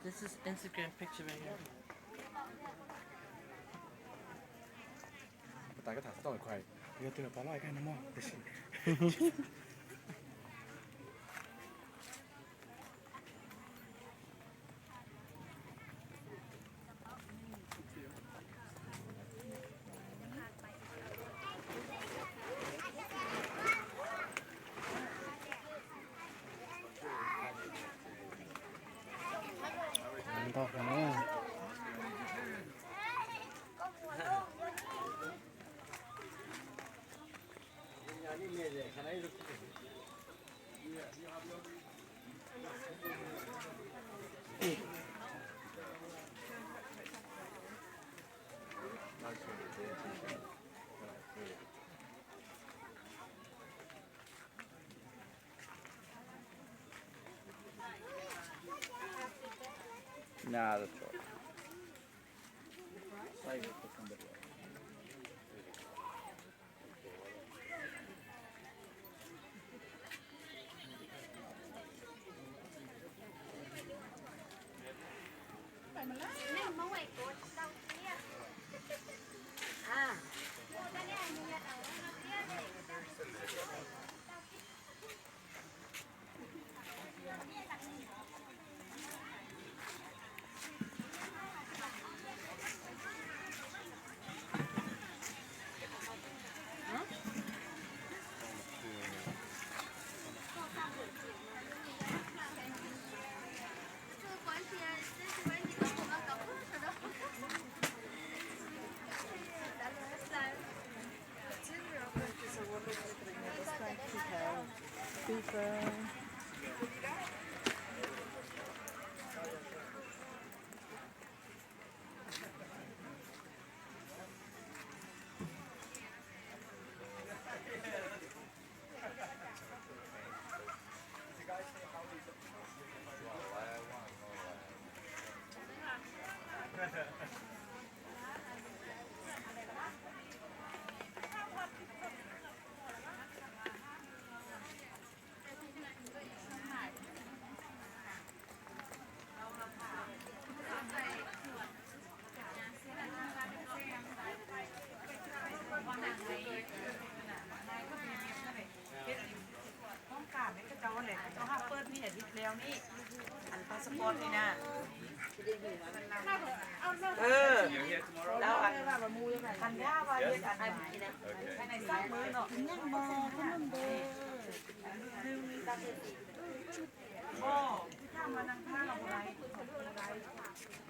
This is Instagram picture right here. ປະຕາຍກໍຖາມສະຕ້ອງໃຫ້ຂ້ອຍ ເຫຼືອເທື່ອປານ້ອຍກັນນະໝໍ. Nah, that's right. Save it for somebody else. ຫ້ອງການນີ້ເຂົາເຈົ້າຫັ້ນແຫຼະ ເຂົາເຈົ້າຮັບເປີດນີ້ອາທິດແລ້ວນີ້ ອັນພາສປອດນີ້ນະ ເອີ ລາວອັນ ຄັນຖ້າວ່າເຮັດອັນໃຫ້ໃນສາມມື້ເນາະ ຍັງບໍ່ ບໍ່ ຄືຖ້າມານັ່ງຖ້າເຮົາບໍ່ໄດ້ ບໍ່ໄດ້.